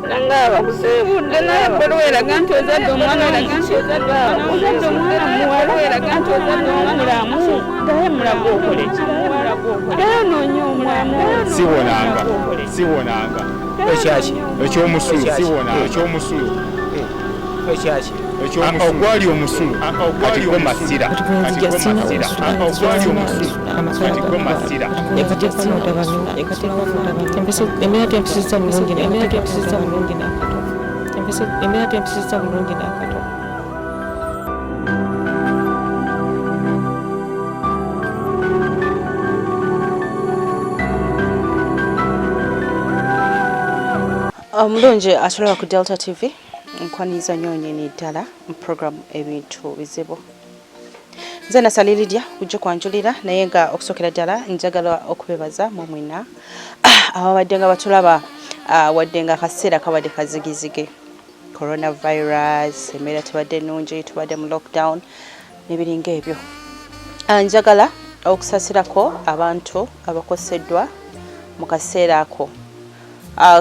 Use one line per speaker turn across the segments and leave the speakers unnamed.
Nanga bakusiibudde naye ebbaluwa eraga nti ozadde omwana ozadde omwana muwala eraga nti ozadde omwana mulamu. Ddayo mulago okole ki? Ddayo onoonye omwana.
Siwonanga, siwonanga.
Ekyaki?
Ekyomusulo, siwonanga. Ekyomusulo.
Ekyaki?
Ekyomusulo. Ogwali omusulo. Kati gwo masira. Kati gwo masira. Ogwali omusulo. Kati gwo masira.
Embeera tempisizza bulungi, embeera tempisizza bulungi n'akato, embeera tempisizza bulungi n'akato.
Omulungi atulaba ku Delta TV, nkwaniriza nnyo nyini ddala mu program Ebintu Bizibu. Nze Nasali Lydia kujja kwanjulira, naye nga okusookera ddala njagala okubebaza mu mwena ababadde nga batulaba, wadde nga akaseera kabadde kazigizige, coronavirus, embeera tebadde nnungi, tubadde mu lockdown n'ebiringa ebyo. Njagala okusasirako abantu abakoseddwa mu kaseera ako.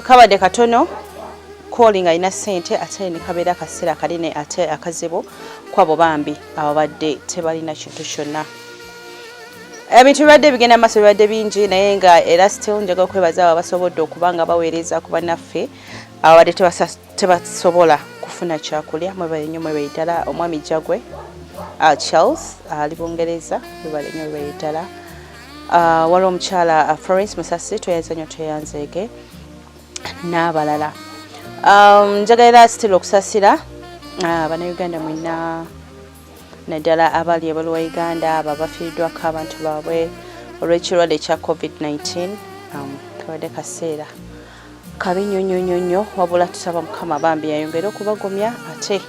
Kabadde katono kooli nga alina ssente, ate ne kabeera akaseera kanene ate akazibu kwabo bambi ababadde tebalina kintu kyonna. Ebintu bibadde bigenda maaso, bibadde bingi, naye nga era still njagala okwebaza abo abasobodde okuba nga baweereza ku bannaffe ababadde tebasobola kufuna kyakulya. Mwebale nnyo, mwebale ddala. Omwami Jagwe Charles ali Bungereza, mwebale nnyo, mwebale ddala. Waliwo omukyala Florence Musasi, tweyanza nnyo, tweyanzeege n'abalala. Njagala era still okusasira Bannayuganda mwenna, naddala abali ebweru wa Uganda, abo abafiiriddwako abantu baabwe olw'ekirwadde ekya COVID-19. Kabadde kaseera kabi nnyo nnyo nnyo nnyo, wabula tusaba Mukama bambi yayongere okubagumya ate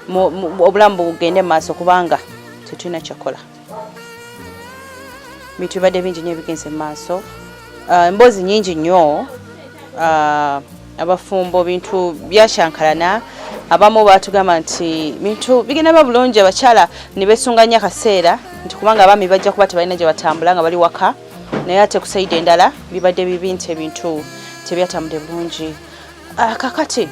obulamu bugende mu maaso, kubanga tetulina kyakola. Bintu bibadde bingi nnyo ebigenze mu maaso, emboozi nnyingi nnyo, abafumbo bintu byakyankalana. Abamu batugamba nti bintu bigenda ba bulungi, abakyala ne beesunga nnyo akaseera nti kubanga abaami bajja kuba tebalina gye batambula nga bali waka, naye ate ku sayidi endala bibadde bibi nti ebintu tebyatambudde bulungi. Kakati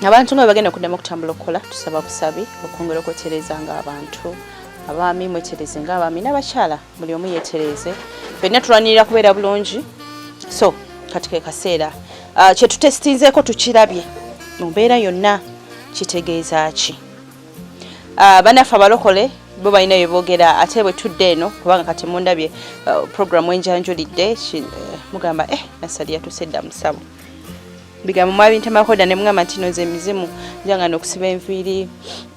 abantu nga bwe bagenda okuddamu okutambula okukola, tusaba busabi okwongera okwetereza ng'abantu. Abaami mwetereze ng'abaami, n'abakyala buli omu yeetereeze, ffenna tulwanirira kubeera bulungi. So kati ke kaseera kye tutesitinzeeko, tukirabye mu mbeera yonna kitegeeza ki. Bannaffe abalokole bo balina bye boogera, ate bwe tudda eno, kubanga kati mundabye programu enjanjulidde, mugamba Nasali yatuuse dda musawo. Bigambo mwabintemako dda ne mugamba nti noza emizimu njanga n'okusiba enviiri.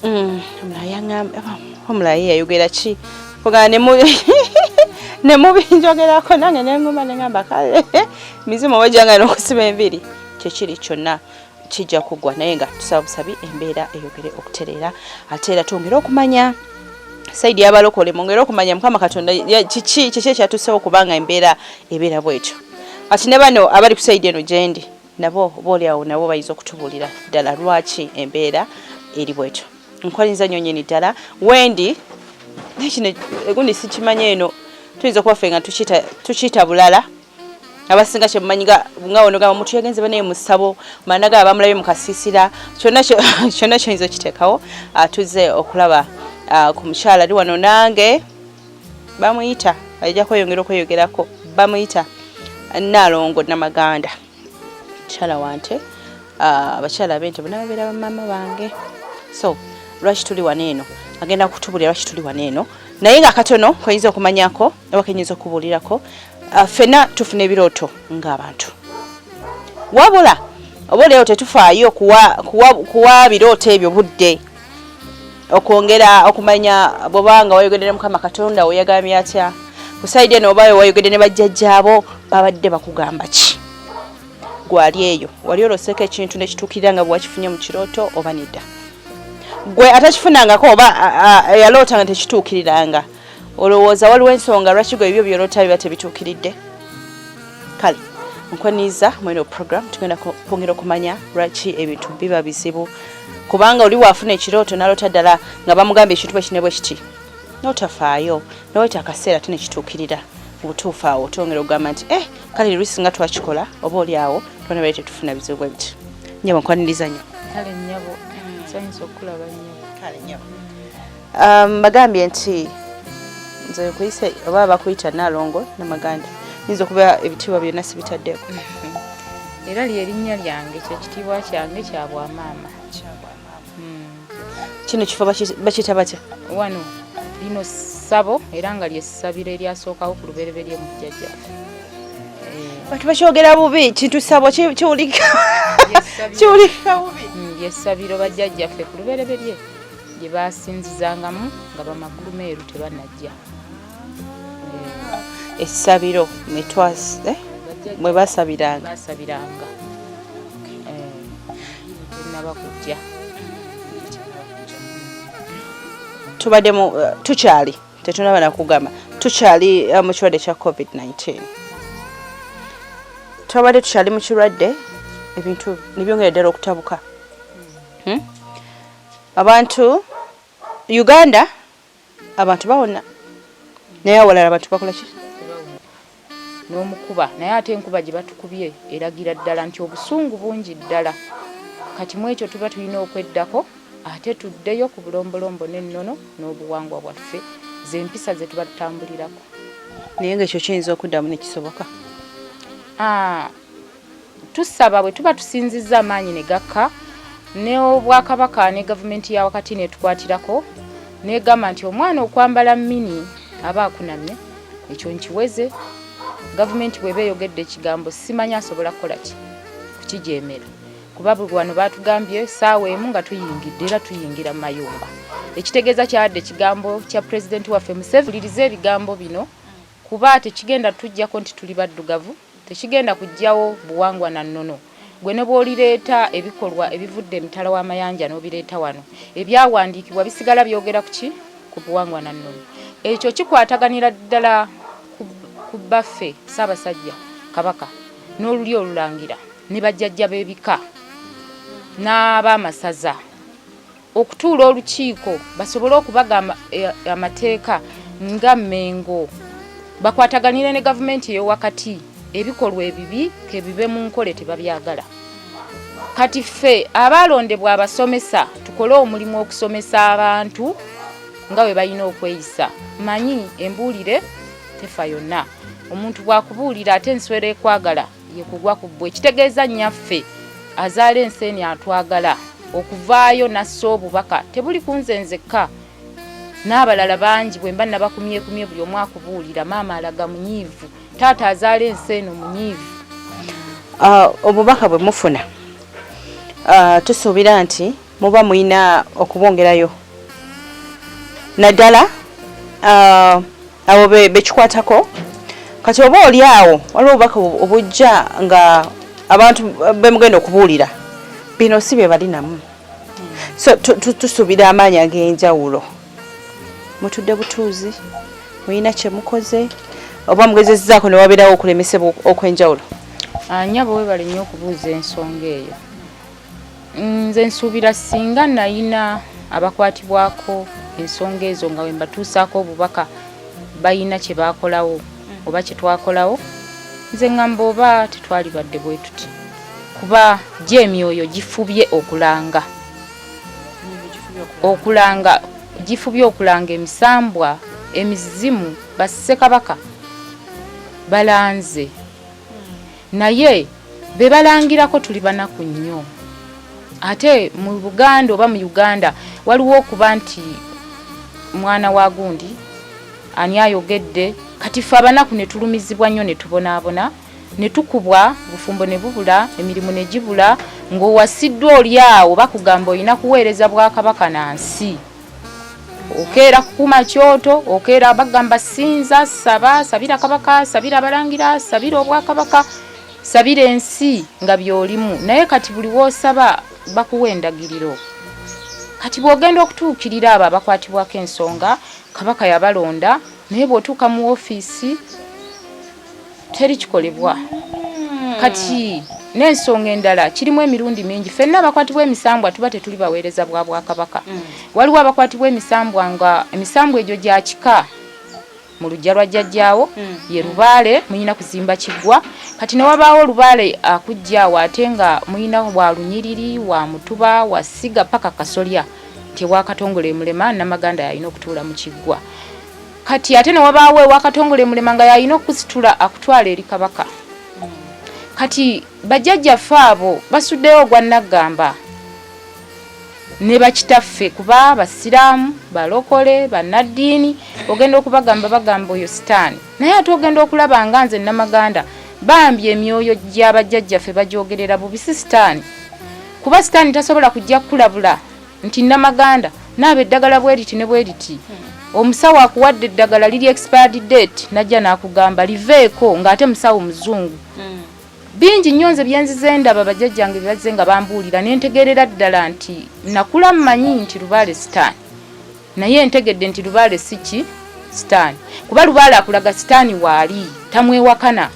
Omulala yaŋŋamba, omulala ye yayogera ki, kugamba ne mubinjogerako nange ne nguma ne ŋŋamba kale mizimu oba janga n'okusiba enviiri, kyekiri kyonna kijja kuggwa, naye nga tusaba busabi embeera eyogere okutereera, ate era twongere okumanya sayidi y'abalokole, mwongere okumanya Mukama Katonda kiki kiki ekyatuusewo, kubanga embeera ebeera bwetyo. Ati ne bano abali ku sayidi eno gyendi nabo booli awo nabo bayinza okutubuulira ddala lwaki embeera eri bwetyo. Nkwalinza nnyo nnyini ddala wendi, naye kino egundi sikimanya eno tuyinza okuba ffe nga tukiyita bulala. Abasinga kyemumanyi nga ono gamba omuntu yagenze banaye mu ssabo, managa bamulabye mu kasiisira, kyonna kyonna kyoyinza okiteekawo. Tuzze okulaba ku mukyala ali wano nange, bamuyita, ajja kweyongera okweyogerako, bamuyita Nnaalongo Namaganda, mukyala wante. Abakyala ab'ente bonna babeera bamaama bange. So lwaki tuli wano eno, agenda kutubulira lwaki tuli wano eno, naye nga katono koyinza okumanyako oba kenyinza okubuulirako. Ffenna tufuna ebirooto ng'abantu, wabula oba olyawo tetufaayo kuwa birooto ebyo budde okwongera okumanya bw'oba nga wayogedde ne Mukama Katonda we yagambye atya ku sayidi eno, oba wayogedde ne bajjajjaabo babadde bakugamba ki. Gwali eyo wali oloseeko ekintu nekituukirira nga bwewakifunye mu kirooto oba nedda? Gwe atakifunangako oba eyaloota nga tekituukiriranga, olowooza waliwo ensonga lwaki gwe ebyo byoloota biba tebituukiridde? Kale nkwaniza mweno program, tugenda kwongera okumanya lwaki ebintu biba bizibu, kubanga oli waafuna ekirooto n'aloota ddala nga bamugamba ekintu bwe kine bwe kiti, n'otafaayo noweta akaseera ate nekituukirira mu butuufu. Awo twongera okugamba nti kale lwisi nga twakikola, oba oli awo twanabaire tetufuna bizibu bwe biti. Nyabo, nkwaniriza nnyo.
Kale nnyabo, nsanyusa okukulaba nnyabo.
Kale nnyabo. Bagambye nti nze nkuyise oba bakuyita Naalongo Namaganda, nyinza okuba ebitiibwa byonna sibitaddeko.
Era lyerinnya lyange, kyekitiibwa kyange kya bwamaama.
Kino kifo bakiyita batya?
Wano lino ssabo, era nga lyessabiro eryasookawo ku lubereberye mu jjajjaffe.
Bantu bakyogera bubi, kintu ssabo kiwulika kiwulika bubi.
Lyessabiro bajjajjaffe ku lubereberye gye basinzizangamu nga bamagulu meeru tebannajja.
Essabiro mwe basabiranga.
Basabiranga tennaba kujja.
Tubadde mu tukyali tetunaba nakugamba, tukyali mu kirwadde kya COVID-19. Twabadde tukyali mu kirwadde, ebintu nebyongera ddala okutabuka. Abantu Uganda, abantu bawona, naye awalala abantu bakola ki?
N'omukuba, naye ate enkuba gye batukubye eragira ddala nti obusungu bungi ddala. Kati mu ekyo tuba tulina okweddako, ate tuddeyo ku bulombolombo n'ennono n'obuwangwa bwaffe, z'empisa ze tuba tutambulirako.
Naye ngaekyo kiyinza okuddamu nekisoboka?
Tusaba bwe tuba tusinzizza amaanyi ne gakka, n'obwakabaka ne gavumenti ya wakati netukwatirako negamba nti omwana okwambala mini aba akunamye, ekyo nkiweze. Gavumenti bw'eba eyogedde ekigambo, simanyi asobola kukola ki kukijeemera, kuba buli wano batugambye saawa emu nga tuyingidde, era tuyingira mu mayumba, ekitegeeza kyadde ekigambo kya pulezidenti waffe Museveni. Wuliriza ebigambo bino, kuba tekigenda tujjako nti tuli baddugavu, tekigenda kuggyawo buwangwa na nnono. Gwe ne bw'olireeta ebikolwa ebivudde emitala w'amayanja n'obireeta wano, ebyawandiikibwa bisigala byogera ku ki? Ku buwangwa na nnono. Ekyo kikwataganira ddala ku bbaffe Ssaabasajja Kabaka n'olulyo olulangira ne bajjajja b'ebika n'ab'amasaza okutuula olukiiko basobole okubaga amateeka nga Mmengo, bakwataganire ne gavumenti ey'owakati. Ebikolwa ebibi kebibe mu nkole tebabyagala. Kati ffe abaalondebwa abasomesa tukole omulimu okusomesa abantu nga bwe balina okweyisa. Manyi embuulire tefa yonna, omuntu bw'akubuulira ate enswera ekwagala yekugwa ku bbwa, ekitegeeza nnyaffe azaala enseeni atwagala okuvaayo n'assa obubaka tebuli ku nze nzekka, n'abalala bangi. Bwe mba nabakumyekumye, buli omu akubuulira, maama alaga munyiivu, taata azaala ensi eno munyiivu.
Obubaka bwe mufuna, tusuubira nti muba mulina okubwongerayo, naddala abo bekikwatako. Kati oba oli awo waliwo obubaka obujja nga abantu bemugenda okubuulira bino si bye bali namu, so tusuubira amaanyi ag'enjawulo. Mutudde butuuzi, mulina kye mukoze oba mugezezzaako ne wabeerawo okulemesebwa okw'enjawulo?
Nyabo, webale nnyo okubuuza ensonga eyo. Nze nsuubira singa nayina abakwatibwako ensonga ezo nga wembatuusaako obubaka bayina kye baakolawo oba kye twakolawo, nze ŋŋamba oba tetwalibadde bwe tuti, kuba gyo emyoyo gifubye okulanga, okulanga gifubye okulanga emisambwa, emizimu, bassekabaka balanze, naye be balangirako tuli banaku nnyo. Ate mu Buganda oba mu Uganda waliwo okuba nti mwana wa gundi ani ayogedde, kati ffe abanaku ne tulumizibwa nnyo, ne tubonaabona, ne tukubwa, bufumbo ne bubula, emirimu ne gibula, ng'owasiddwa oli awo bakugamba olina kuweereza bwakabaka na nsi, okeera kukuma kyoto, okeera bagamba sinza, saba, sabira kabaka, sabira abalangira, sabira obwakabaka, sabira ensi nga byolimu. Naye kati buli woosaba bakuwa endagiriro. Kati bw'ogenda okutuukirira abo abakwatibwako ensonga, kabaka yabalonda, naye bw'otuuka mu woofiisi teri kikolebwa. Kati n'ensonga endala kirimu emirundi mingi, ffenna abakwatibwa emisambwa tuba tetuli baweereza bwa bwakabaka. Waliwo abakwatibwa emisambwa nga emisambwa egyo gya kika. Mu luggya lwa jjajjaawo ye lubaale muyina kuzimba kiggwa. Kati ne wabaawo lubaale akujja awo, ate nga muyina wa lunyiriri, wa mutuba, wa ssiga paka kasolya, nti ewa Katongole Mulema Namaganda yalina okutuula mu kiggwa. Kati ate ne wabaawo ewa Katongole Mulema nga yalina okusitula akutwala eri Kabaka. Kati bajjajjaffe abo basuddeyo ogwa Naggamba ne bakitaffe, kuba basiraamu, balokole, bannaddiini, ogenda okubagamba bagamba oyo sitaani. Naye ate ogenda okulaba nga nze Namaganda bambi emyoyo gya bajjajjaffe bagyogerera bubi, si sitaani, kuba sitaani tasobola kujja kukulabula nti Namaganda naaba eddagala bweriti ne bweriti. Omusawo akuwadde eddagala liri expired date, najja n'akugamba liveeko, ng'ate musawo muzungu. Bingi nnyo nze byenzize ndaba bajjajjange bye bazze nga bambuulira, ne ntegeerera ddala nti nakula mmanyi nti lubaale sitaani, naye ntegedde nti lubaale si ki sitaani, kuba lubaale akulaga sitaani waali, tamwewakana,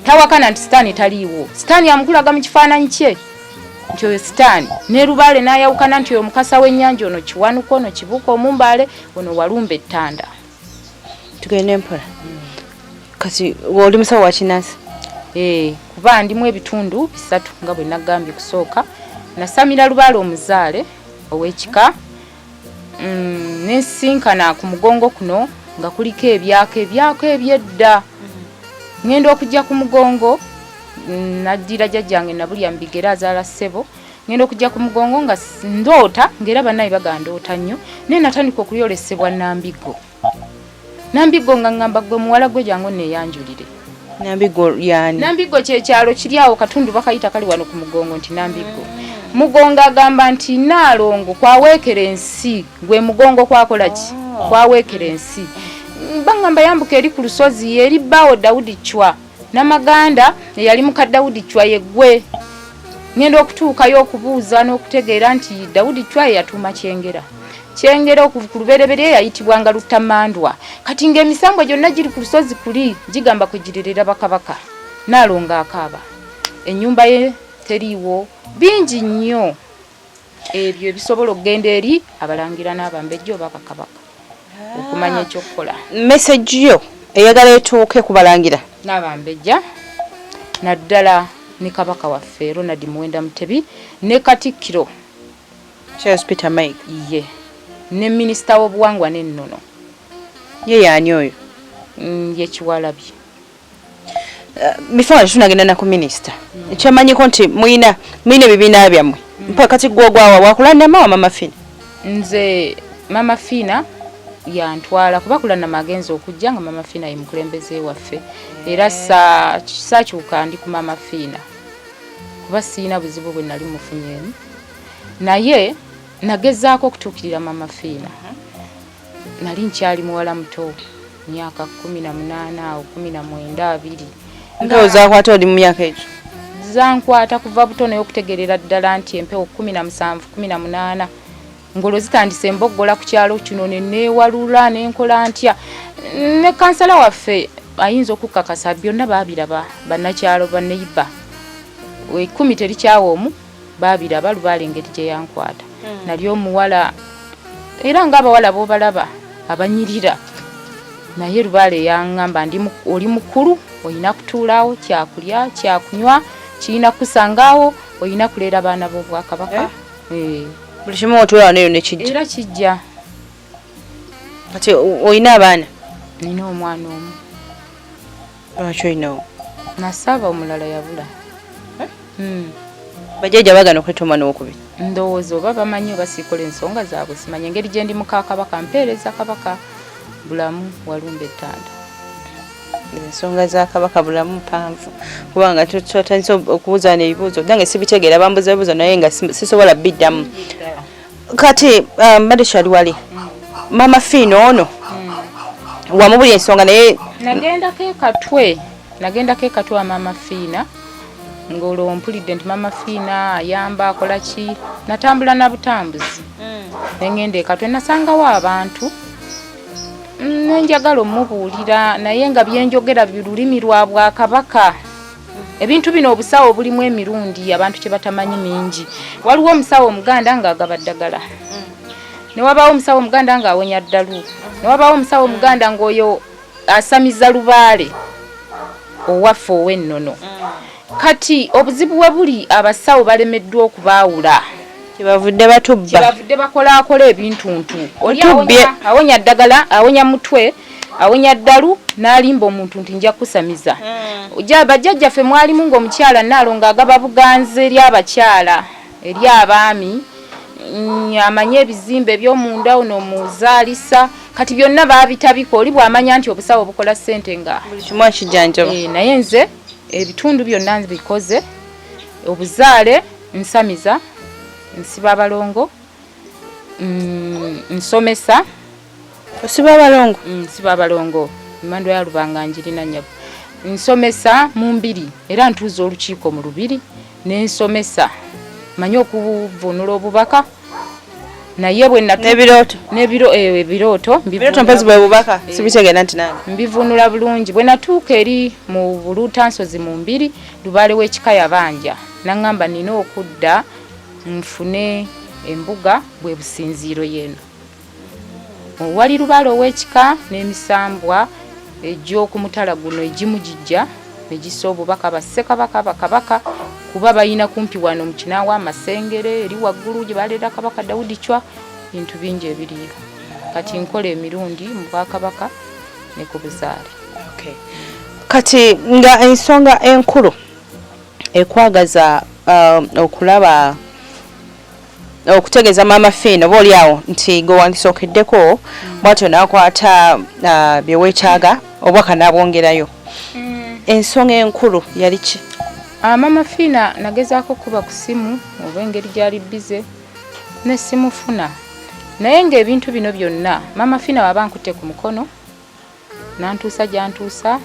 tawakana nti sitaani taliiwo. Sitaani amukulaga mu kifaananyi kye nti oyo sitaani, ne lubaale n'ayawukana nti oyo mukasa w'ennyanja, ono Kiwanuka, ono Kibuuka Omumbaale, ono Walumba Ettanda.
Tugende mpola. Kati oli musawo wa kinansi?
Eh, kuba ndimu ebitundu bisatu nga bwe nagambye. Kusooka nasamira lubaale omuzaale ow'ekika, nensinkana ku mugongo kuno nga kuliko ebyako, ebyako ebyedda. Ŋŋenda okujja ku mugongo, naddira jjajjange Nabulya mu bigere, azaala ssebo. Ŋŋenda okujja ku mugongo nga ndoota, ng'era bannaye baga ndoota nnyo, naye natandika okuyolesebwa Nambiggo. Nambiggo nga ŋŋamba, "Gwe muwala gwe, jangu neeyanjulire."
Nambiggo yani?
Nambiggo kyekyalo kiri awo, katundu bakayita kali wano ku mugongo nti Nambiggo. Mugongo agamba nti Naalongo kwaweekera ensi, gwe mugongo kwakola ki? Kwaweekera ensi. Baŋŋamba yambuka eri ku lusozi, eri bbaawo Dawudi Chwa Namaganda, eyali muka Dawudi Chwa yeggwe. Ŋŋenda okutuukayo okubuuza n'okutegeera nti Dawudi Chwa ye yatuuma Kyengera. Kyengera okuva ku lubereberye yayitibwanga Luttamandwa. Kati ng'emisambwa gyonna giri ku lusozi kuli gigamba kwe girerera bakabaka. Naalongo akaaba, ennyumba ye teriiwo. Bingi nnyo ebyo ebisobola okugenda eri abalangira n'abambejja oba bakabaka okumanya ekyokukola.
Message yo eyagala etuuke ku balangira
n'abambejja, naddala ne Kabaka waffe Ronald Muwenda Mutebi ne Katikkiro
Charles Peter Mayiga.
Ye ne minisita w'obuwangwa n'ennono.
Ye yaani oyo?
Ye Kiwalabye.
Before tunagenda na ku minisita, kyamanyiko nti muyina ebibiina byammwe. Mpa kati gwogwawa wakulanama wa Mama Fina?
Nze Mama Fina yantwala, kuba kulanama agenza okujja nga Mama Fina ye mukulembeze waffe, era saakyuka, ndi ku Mama Fina kuba siina buzibu bwe nali mufunyeemu. Naye nagezaako okutuukirira Mama Fina, nali nkyali muwala muto, myaka 18 awo, 19, 20.
Mpewo zakwata oli mu myaka egyo?
Zankwata kuva buto, naye okutegerera ddala nti empewo 17, 18, ngolwo zitandise emboggola ku kyalo kino, neneewalula nenkola ntya ne kansala waffe ayinza okukakasa, byonna baabiraba bannakyalo, baneiba 10 terikyawa omu, baabiraba lubaala engeri gye yankwata. Nali omuwala era ng'abawala b'obalaba abanyirira, naye lubaale yaŋŋamba ndi oli mukulu, olina kutuulaawo, kyakulya kyakunywa kirina kukusangaawo, olina kuleera baana b'obwakabaka. Eh.
Buli kimu otuula neyo nekijja?
Era kijja.
Kati olina abaana?
Nina omwana omu.
Lwaki olinawo?
Nasaba omulala yabula.
Bajjajja bagana okuleeta omwana owokubiri?
Ndowooza oba bamanyi oba siikola ensonga zaabwe, simanyi. Engeri gye ndi muka kabaka, mpeereza Kabaka Bulamu Walumba Ettanda.
Ensonga za Kabaka Bulamu mpanvu, kubanga tutandise okubuuza ebibuuzo nange sibitegeera, bambuza ebibuuzo naye nga sisobola biddamu. Kati mbadde kyali wali Mama Fiina ono wamubuli ensonga naye?
Nagendako ekatwe, nagendako ekatwe wa Mama Fiina, ng'olwo mpulidde nti Mama Fiina ayamba, akola ki. Natambula na butambuzi nengenda ekatwe, nasangawo abantu, nenjagala omubuulira, naye nga byenjogera lulimi lwa bwakabaka. Ebintu bino obusawo bulimu emirundi abantu kye batamanyi mingi. Waliwo omusawo omuganda ng'agaba ddagala, ne wabaawo omusawo omuganda ng'awonya ddalu, ne wabaawo omusawo omuganda ng'oyo asamiza lubaale owaffe ow'ennono. Kati obuzibu we buli, abasawo balemeddwa okubaawula.
Kyebavudde batubba,
kyebavudde bakolaakola ebintuntu. Oli awonya ddagala, awonya mutwe, awonya ddalu, n'alimba omuntu nti nja kusamiza. Bajjajjaffe mwalimu ng'omukyala Nnaalongo agaba buganzi eri abakyala, eri abaami, amanye ebizimbe eby'omunda ono muzaalisa. Kati byonna baabitabika, oli bw'amanya nti obusawo bukola ssente nga
buli kimu akijjanjaba.
Naye nze ebitundu byonna nbikoze. Obuzaale nsamiza, nsiba abalongo, nsomesa.
Osiba abalongo?
Nsiba abalongo, emandwa ya Lubanga njirina nnyabo. Nsomesa mu mbiri, era ntuuza olukiiko mu lubiri nensomesa, manyi okuvvuunula obubaka. Naye bwe
n'ebirooto
n'ebiro ebirooto
ebirooto mpozi bwe bubaka, sibitegeera nti nange
mbivvuunula bulungi. Bwe natuuka eri mu Buluutansozi mu mbiri, lubaale w'ekika yabanja naŋŋamba nina okudda nfune embuga bwe businziiro yeeno wali lubaale ow'ekika n'emisambwa egy'okumutala guno egimu gijja ne gissa obubaka bassekabaka, bakabaka, kuba balina kumpi wano mu Kinaawa Amasengere eri waggulu gye baleera Kabaka Dawudi Chwa, bintu bingi ebiriyo. Kati nkola emirundi mu bwakabaka ne ku buzaale.
Kati nga ensonga enkulu ekwagaza okulaba okutegeeza Maama Fiina oba oli awo nti gwe wandisookeddeko bwatyo n'akwata bye weetaaga obwaka n'abwongerayo, ensonga enkulu yali ki?
Maama Fiina nagezaako okuba ku ssimu oba engeri gy'ali busy ne simufuna, naye ng'ebintu bino byonna Maama Fiina waba nkutte ku mukono nantuusa gyantuusa,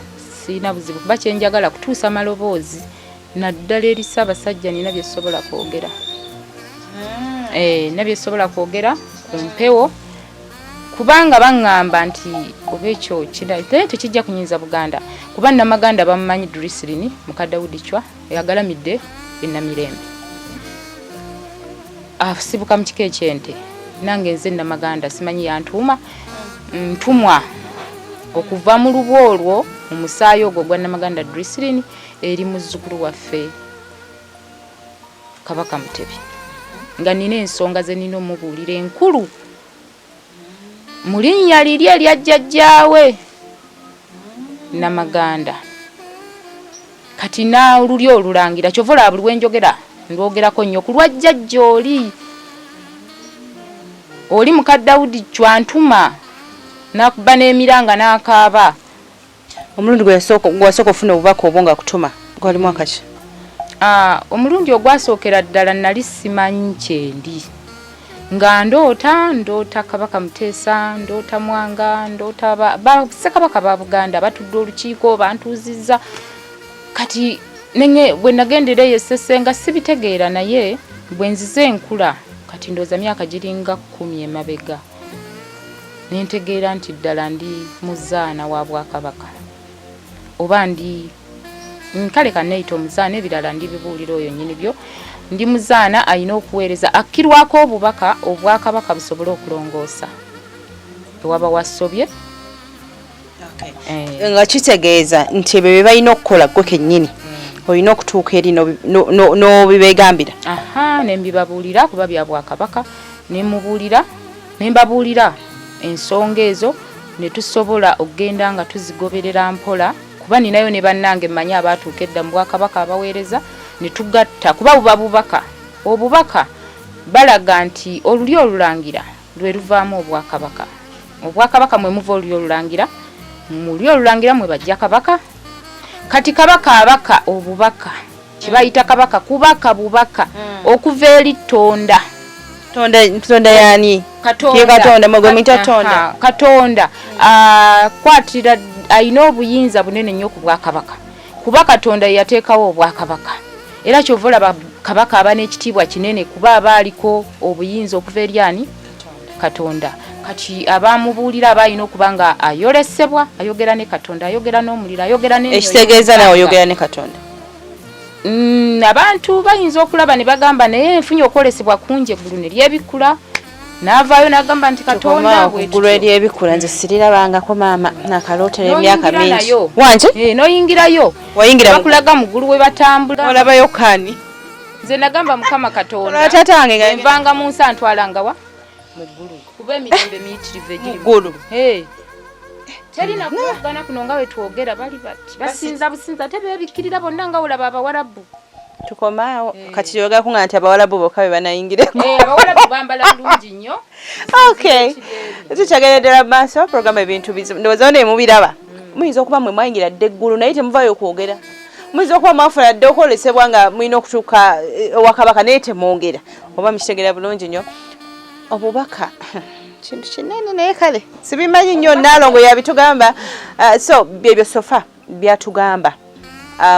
siina buzibu, kuba kyenjagala kutuusa maloboozi naddala eri Ssaabasajja. Nina bye sobola kwogera, nina bye sobola kwogera ku mpewo, kubanga baŋŋamba nti oba ekyo naye tekijja kunyinza Buganda, kuba Namaganda bamumanyi Drisirini muka Dawudi Chwa eyagalamidde enamirembe, asibuka mu kika ekyente. Nange nze Namaganda, simanyi yantuuma ntumwa okuva mu lubu olwo, mu musaayi ogwo ogwa Namaganda Drisirini eri muzzukulu waffe Kabaka Mutebi, nga nina ensonga ze nina omubuulira enkulu mu linnya liri erya jjajjaawe Namaganda. Kati n'olulyo olulangira, kyova olaba buli wenjogera ndwogerako nnyo ku lwa jjajja oli muka Dawudi Chwantuma, n'akuba n'emiranga n'akaaba.
Omulundi gwe wasooka ofuna obubaka obwo nga kutuma gwali mwaka ki?
Omulundi ogwasookera ddala nali simanyi kyendi, nga ndoota Kabaka Muteesa, ndoota Mwanga, ndoota bassekabaka ba Buganda batudde olukiiko bantuuzizza. Kati bwe nagendera eyo Essese nga sibitegeera, naye bwe nzize enkula, kati ndowooza myaka giringa 10 emabega, nentegeera nti ddala ndi muzaana wa bwakabaka, oba ndi kale kanneeyita omuzaana, ebirala ndibibuulira oyo nnyini byo. Ndi muzaana alina okuweereza, akkirwako obubaka obwakabaka busobole okulongoosa ewaba wasobye.
Nga kitegeeza nti ebyo bye balina okukola, gwe kennyini olina okutuuka eri n'obibeegambira.
Aha, ne mbibabuulira, kuba bya bwakabaka, ne mubuulira, ne mbabuulira ensonga ezo, ne tusobola okugenda nga tuzigoberera mpola, kuba ninayo ne bannange mmanyi abaatuuka edda mu bwakabaka abaweereza, ne tugatta, kuba buba bubaka. Obubaka balaga nti olulyo olulangira lwe luvaamu obwakabaka, obwakabaka mwe muva olulyo olulangira, mu lulyo olulangira mwe bajja kabaka. Kati kabaka abaka obubaka, kibayita kabaka kubaka bubaka okuva eri Tonda.
Tonda yani? Katonda mwe muyita Tonda.
Katonda akwatira, alina obuyinza bunene nnyo ku bwakabaka, kuba Katonda yeyateekawo obwakabaka. Era kyova olaba kabaka aba n'ekitiibwa kinene, kuba aba aliko obuyinza okuva eri ani? Katonda. Kati abamubuulira aba alina okuba nga ayolesebwa, ayogera ne Katonda, ayogera n'omuliro, ayogera
n'emyoyo. Ekitegeeza nawe oyogera ne Katonda?
Abantu bayinza okulaba ne bagamba, naye nfunye okwolesebwa kungi, eggulu ne lyebikkula. N'avaayo n'agamba nti Katonda
bwe eri ebikula nze sirirabangako maama nakalootera emyaka mingi. Wanje?
N'oyingirayo.
Wayingira
bakulaga mu ggulu we batambula.
Olabayo kani?
Nze nagamba Mukama Katonda.
Taata wange nga
nvanga mu nsi antwalanga wa? Mu ggulu. Kuba emirembe miyitirivu egiri
mu ggulu.
Terina kuvugana kuno nga we twogera bali bati. Basinza businza ate beebikkirira bonna nga olaba Abawarabu.
Tukomaawo. Kati yogera kunga nti Abawarabu bokka be banayingireko.
Abawarabu bambala bulungi nnyo.
Okay. Tukyagenda ddala mu maaso, program ebintu bizibu. Ndowooza ne mubiraba. Muyinza okuba mwe mwayingira dda eggulu naye temuvaayo kwogera. Muyinza okuba mwafuna dda okwolesebwa nga mulina okutuuka ewa Kabaka naye temwogera. Oba mukitegera bulungi nnyo. Obubaka kintu kinene naye kale sibimanyi nnyo, Nnaalongo yabitugamba. So byebyo sofa byatugamba.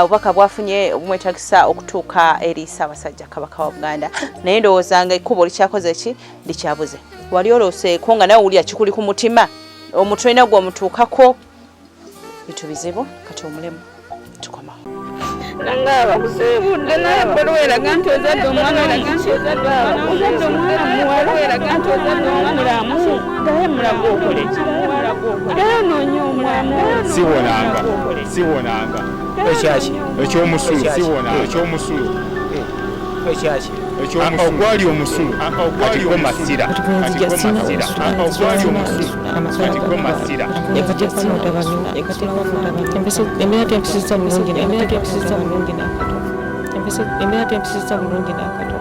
Obubaka bwafunye obumwetagisa okutuuka eri Ssaabasajja Kabaka wa Buganda, naye ndowooza nga ekkubo likyakoze ki likyabuze. Wali olooseeko nga nawe wulira kikuli ku mutima, omutwe olina gw'omutuukako, bintu bizibu. Kati omulemu tukomawo.
Nanga abakusiibudde naye ebbaluwa eraga nti ozadde omwana ozadde omwana muwala eraga nti ozadde omwana mulamu gaye mulaga okole ki gaye onoonya omwana.
Siwonanga, siwonanga.
Ekyaki?
Ekyomusulo, siwonanga. Ekyomusulo.
Ekyaki?
Ekyomusulo. Ogwali omusulo. Kati gwo masira. Kati gwo masira. Ogwali omusulo. Kati gwo masira.
Embeera tempisizza bulungi, embeera tempisizza bulungi n'akatono. Embeera tempisizza bulungi n'akatono.